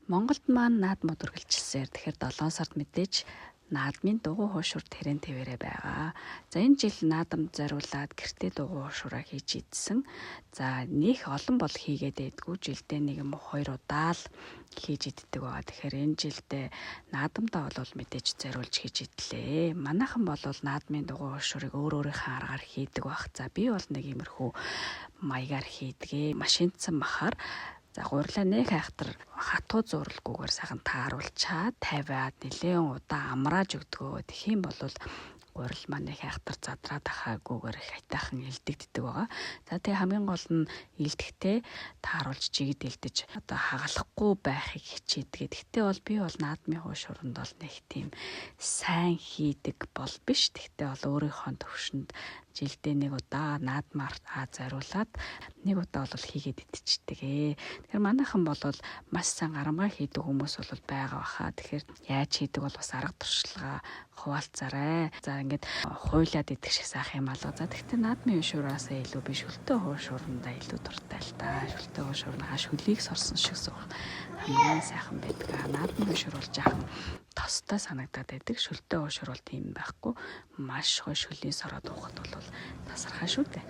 Монголд маань наадмууд үргэлжилсээр. Тэгэхээр 7 сард мэдээж наадмын дугуй хуушуур тэрэн тэвэрэ байгаа. За, энэ жил наадамд зориулаад гэртээ дугуй хуушуураа хийж идсэн. За, нэх олон бол хийгээд байдгүй, жилдээ нэг юм уу хоёр удаа л хийж иддэг байгаа. Тэгэхээр энэ жилдээ наадамдаа бол мэдээж зориулж хийж идлээ. Манайхан бол наадмын дугуй хуушуурыг өөр өөрийнхөө аргаар хийдэг байх. За, би бол нэг иймэрхүү маягаар хийдгээ. Машинцсан махаар, за, гурилаа нэх айхтар хатуу зууралгүйгээр сайхан тааруулчаад тавиад нэлээн удаан амрааж өгдгөө. Тэгэх юм бол гурил маань их айхтар задраад ахаагүйгээр их айтайхан илдэгддэг байгаа. За, тэгээ хамгийн гол нь илдэхдээ тааруулж жигд илдэж одоо хагалахгүй байхыг хичээдэг. Гэхдээ бол би бол наадмын хуушуранд бол нэг тийм сайн хийдэг бол биш. Гэхдээ бол өөрийнхөө төвшөнд жилдээ нэг удаа наадмаар зориулаад нэг удаа бол хийгээд идчихдэг ээ. Тэгэхээр манайхан бол маш сайн гарамгай хийдэг хүмүүс бол байгаа баха. Тэгэхээр яаж хийдэг бол бас арга туршилгаа хуваалцаарай. За, ингээд хуйлаад идэх шиг сайхан юм алга. За, тэгтээ наадмын шураасаа илүү би шөлтөө хуушурандаа илүү дуртай л та. Шөлтөө хуушурнаа шөлийг сорсон шиг суух хамгийн сайхан байдаг. Наадмын хуушур бол жаахан тостой санагдаад байдаг. Шөлтөө хуушур бол тийм байхгүй. Маш гоё шөлийн сороод уухад бол тасархаа шүү дээ.